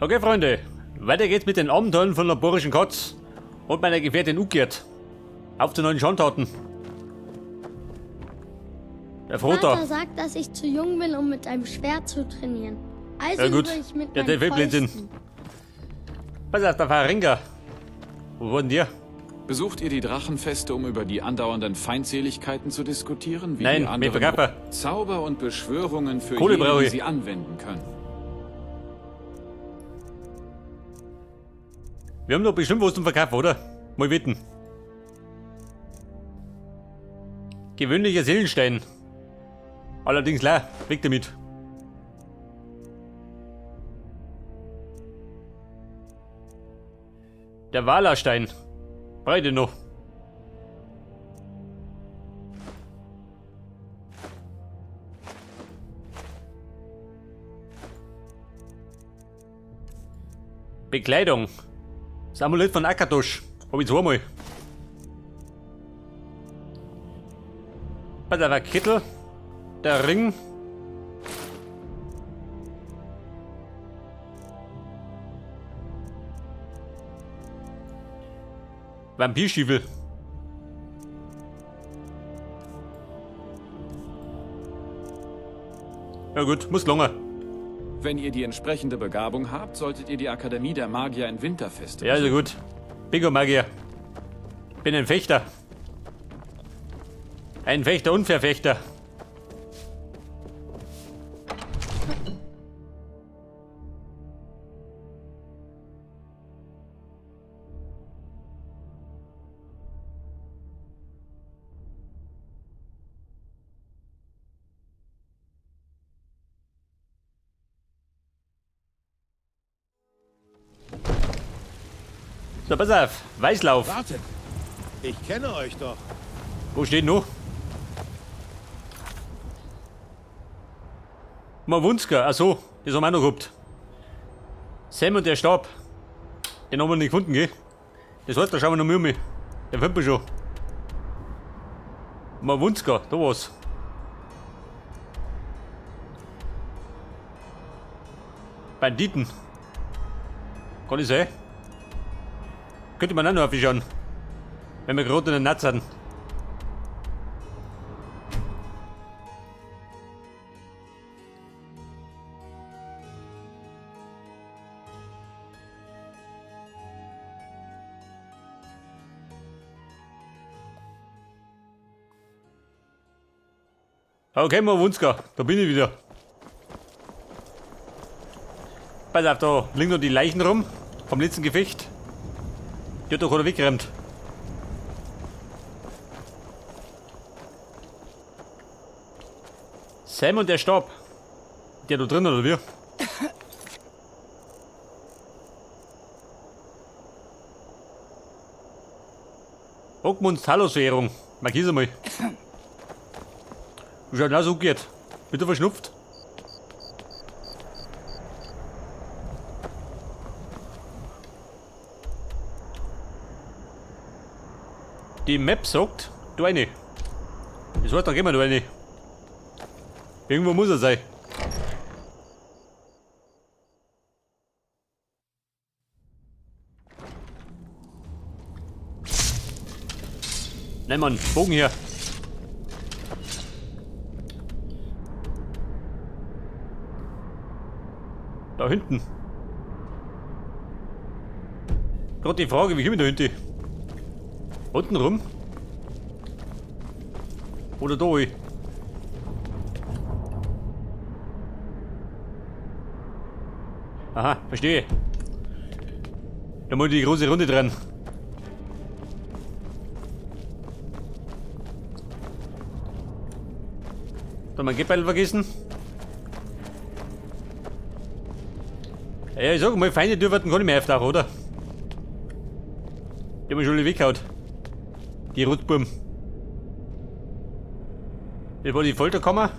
Okay, Freunde, weiter geht's mit den Abenteuern von der Bohrischen Katz und meiner Gefährtin Ugiert. Auf zu neuen Schandtaten. Der Froter. Vater sagt, dass ich zu jung bin, um mit einem Schwert zu trainieren. Also Ja, gut. übe ich mit Der meinen Blödsinn. Fäusten. Pass auf, der Faringa. Wo war denn der? Besucht ihr die Drachenfeste, um über die andauernden Feindseligkeiten zu diskutieren? Wie Nein, die mir anderen verkaufen. Zauber und Beschwörungen für Kohle jene, brauche die ich. sie anwenden können. Wir haben doch bestimmt was zum Verkaufen, oder? Mal wetten. Gewöhnlicher Seelenstein. Allerdings leer. Weg damit. Der Walerstein. Beide noch. Bekleidung. Das Amulett von Akatosh. Hab ich zweimal. Pass auf, ein Kittel. Der Ring. Vampirstiefel. Ja gut, muss lange. Wenn ihr die entsprechende Begabung habt, solltet ihr die Akademie der Magier in Winterfeste Ja, also besuchen. gut. Bingo Magier. Bin ein Fechter. Ein Fechter und Verfechter. So, pass auf. Weißlauf. Wartet! Ich kenne euch doch. Wo steht noch? Mawunska, ach so, das haben wir auch noch gehabt. Sam und der Stab. Den haben wir nicht gefunden, gell? Das heißt, da schauen wir noch mal um. Den finden wir schon. Mawunska, da war's. Banditen. Kann ich sein? Könnte man auch noch aufschauen. Wenn wir gerade in den Netz sind. Okay, Mawunska, da bin ich wieder. Pass auf, da liegen noch die Leichen rum vom letzten Gefecht. Die hat doch einer weggerannt. Sam und der Stab. Der da drin, oder wie? Ogmunds Talos-Währung. Markier mal. Schaut auch so geht. Bitte verschnupft. Die Map sagt, du eine. Das heißt, da gehen wir da eine. Irgendwo muss er sein. Nein, Mann, Bogen hier. Da hinten. Gerade die Frage, wie komme ich da hinten? Unten rum? Oder da? Aha, verstehe. Da muss ich die große Runde dran. Da mein Geldbeutel vergessen. Ja, ich sag mal, Feinde dürfen gar nicht mehr auftauchen, oder? Die haben wir schon alle weggehauen. Die Rotburm. Das war die Folterkammer.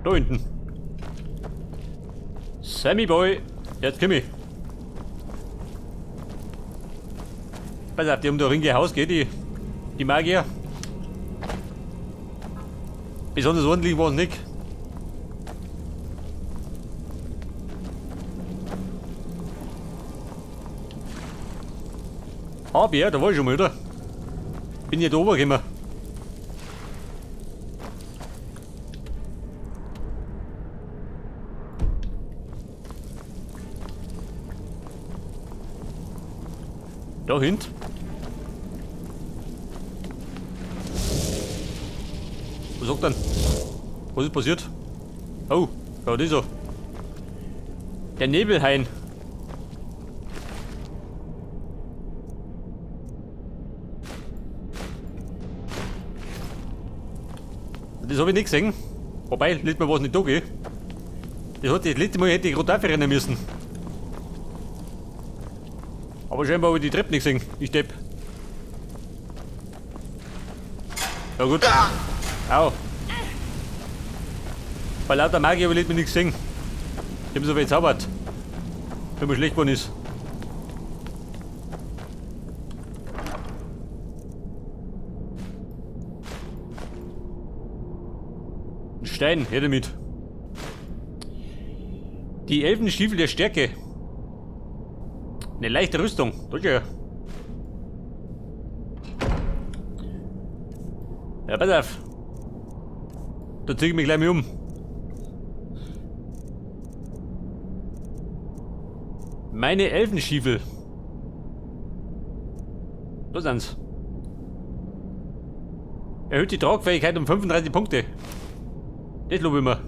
Da hinten. Sammy Boy, jetzt komm ich. Pass auf, die haben da ringe Haus, gell, die Magier. Besonders ordentlich war es nicht. Aber ja, da war ich schon mal, oder? Bin ja da oben gekommen. Da hinten. Was sagt denn? Was ist passiert? Oh, ja, das ist so. Der Nebelhain. Das hab ich nicht gesehen. Wobei, letztes Mal war's nicht da, gell? Das letzte Mal hätte ich gerade dafür rennen müssen. Aber scheinbar hab ich die Treppe nicht gesehen. Ich Depp. Ja gut. Au. Bei lauter Magier hab ich nicht gesehen. Die haben so viel gezaubert. Wenn mir schlecht geworden ist. Ein Stein, her damit. Die Elfenstiefel der Stärke. Eine leichte Rüstung. Danke. Ja, pass auf. Da zieh ich mich gleich mal um. Meine Elfenstiefel. Da sind's. Erhöht die Tragfähigkeit um 35 Punkte. Das lobe ich mir.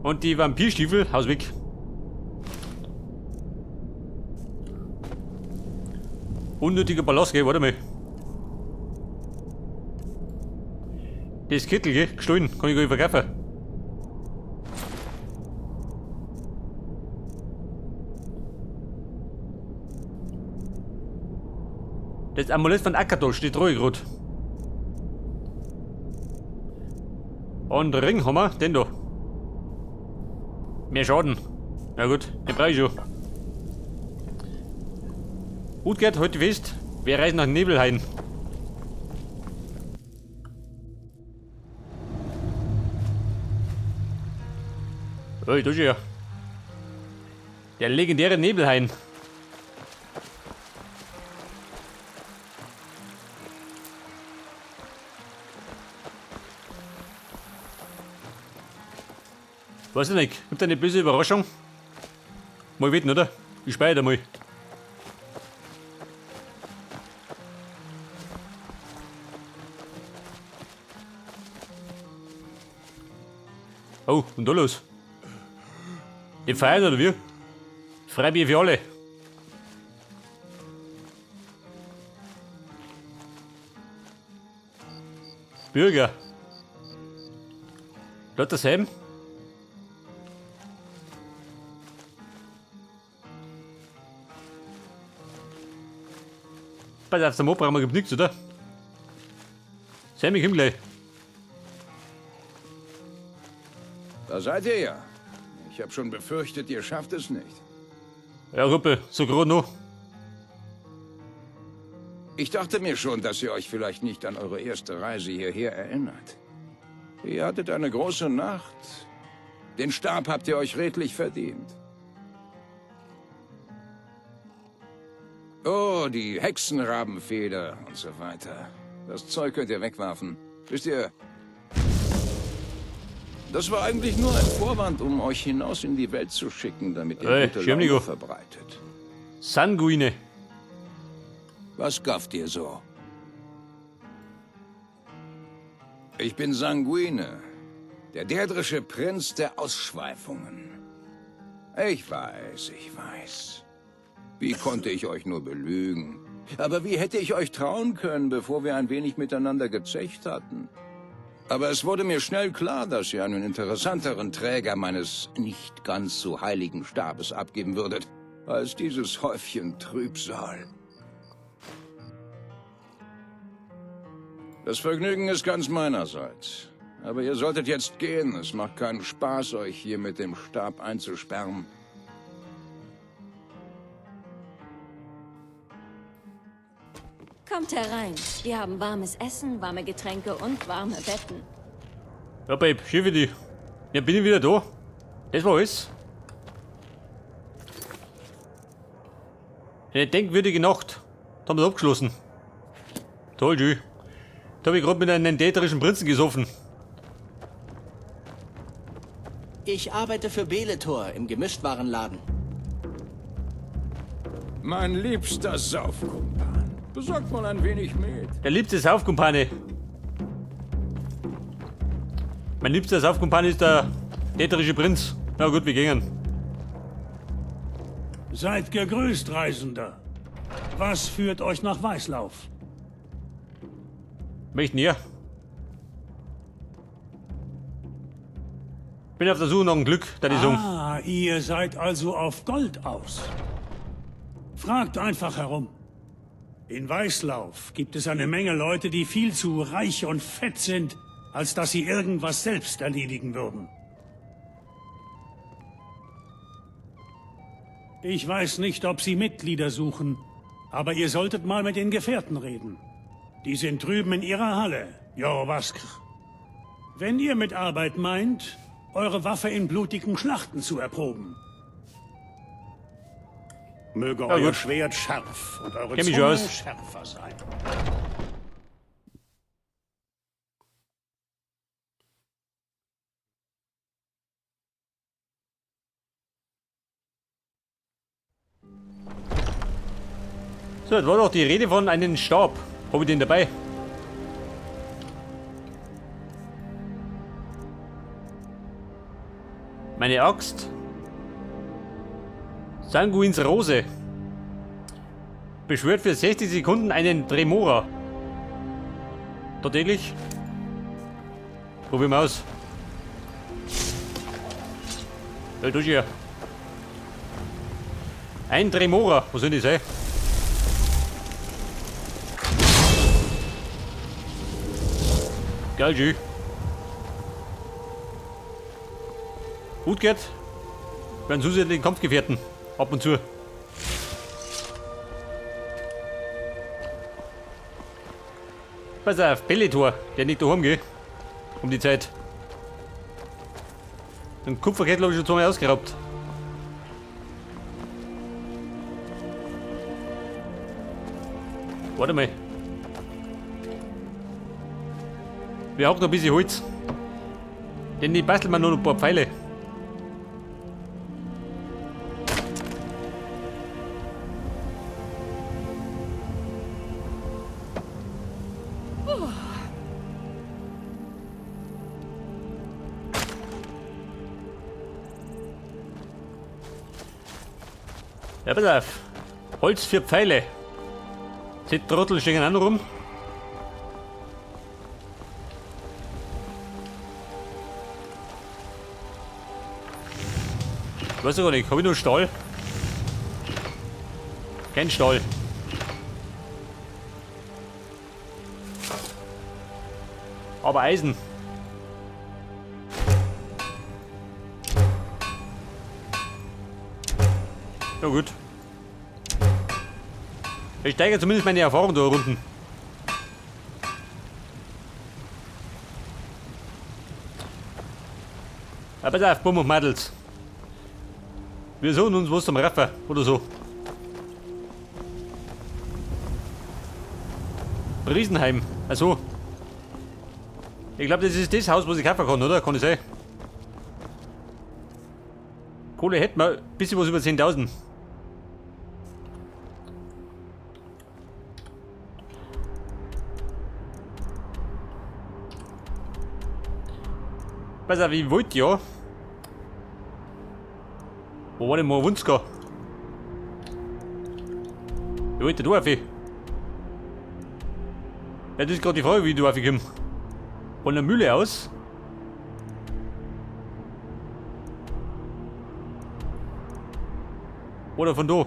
Und die Vampirstiefel, Haus weg. Unnötiger Ballast, gell, warte mal. Das Kittel, gell, gestohlen, kann ich gar nicht verkaufen. Das Amulett von Akatosh steht ruhig grad. Und Ring haben wir, den da. Mehr Schaden. Na gut, den brauch ich schon. Utgard, heute fest, wir reisen nach Nebelhain. Ui, da ist er ja. Der legendäre Nebelhain. Weiß ich nicht, gibt eine böse Überraschung? Mal wetten, oder? Ich speichere da mal. Oh, und da los. Die feiern oder wie? Freibier für alle. Bürger. Lauter Sam. Pass auf, der Mob gibt nichts, oder? Sam, ich komm gleich. Da seid ihr ja. Ich hab schon befürchtet, ihr schafft es nicht. Ja, Ruppel, so grad noch. Ich dachte mir schon, dass ihr euch vielleicht nicht an eure erste Reise hierher erinnert. Ihr hattet eine große Nacht. Den Stab habt ihr euch redlich verdient. Oh, die Hexenrabenfeder und so weiter. Das Zeug könnt ihr wegwerfen. Wisst ihr, das war eigentlich nur ein Vorwand, um euch hinaus in die Welt zu schicken, damit ihr Ey, gute Schirmnigo. Laune verbreitet. Sanguine. Was gafft ihr so? Ich bin Sanguine, der dädrische Prinz der Ausschweifungen. Ich weiß, ich weiß. Wie konnte ich euch nur belügen? Aber wie hätte ich euch trauen können, bevor wir ein wenig miteinander gezecht hatten? Aber es wurde mir schnell klar, dass ihr einen interessanteren Träger meines nicht ganz so heiligen Stabes abgeben würdet, als dieses Häufchen Trübsal. Das Vergnügen ist ganz meinerseits. Aber ihr solltet jetzt gehen. Es macht keinen Spaß, euch hier mit dem Stab einzusperren. Kommt herein. Wir haben warmes Essen, warme Getränke und warme Betten. Ja, Babe, schön für dich. Ja, bin ich wieder da. Das war alles. Eine denkwürdige Nacht. Da haben wir abgeschlossen. Toll, schön. Da hab ich gerade mit einem dädrischen Prinzen gesoffen. Ich arbeite für Beletor im Gemischtwarenladen. Mein liebster Saufkumpan. Besorgt mal ein wenig Met. Der liebste Saufkumpane. Mein liebster Saufkumpan ist der dädrische Prinz. Na gut, wir gehen. Seid gegrüßt, Reisender. Was führt euch nach Weißlauf? Möchten ihr? Bin auf der Suche nach dem Glück, da die sagen. Ah, ihr seid also auf Gold aus. Fragt einfach herum. In Weißlauf gibt es eine Menge Leute, die viel zu reich und fett sind, als dass sie irgendwas selbst erledigen würden. Ich weiß nicht, ob sie Mitglieder suchen, aber ihr solltet mal mit den Gefährten reden. Die sind drüben in ihrer Halle, Jorrvaskr. Wenn ihr mit Arbeit meint, eure Waffe in blutigen Schlachten zu erproben. Möge Ja, euer gut. Schwert scharf und eure Kenn mich Zunge aus. schärfer sein. So, das war doch die Rede von einem Stab. Hab ich den dabei? Meine Axt. Sanguins Rose. Beschwört für 60 Sekunden einen Dremora. Tatsächlich? Probieren wir aus. Ja, du hier. Ein Dremora. Wo soll das sein? Geil, schön. Gut geht. Wir haben zusätzlichen Kampfgefährten. Ab und zu. Pass auf, Belletor, der nicht daheim geht. Um die Zeit. Den Kupferkettel hab ich schon zweimal ausgeraubt. Warte mal. Wir haben noch ein bisschen Holz. Denn die basteln wir noch ein paar Pfeile. Ja, pass auf. Holz für Pfeile. Die Trottel stehen auch noch rum. Ich weiß gar nicht, hab ich noch Stahl? Kein Stahl. Aber Eisen. Ja gut. Ich steigere zumindest meine Erfahrung da unten. Ja, pass auf, Bumm und Madels. Wir suchen uns was zum Raffer oder so. Riesenheim. Also. Ich glaub, das ist das Haus, wo ich kaufen kann, oder? Kann das sein? Kohle hätten wir. Bisschen was über 10.000. Pass auf, ich wollte ja. Wo war denn Morvunskar? Ich wollte da rauf. Ja, das ist gerade die Frage, wie ich da raufkomme. Von der Mühle aus? Oder von da?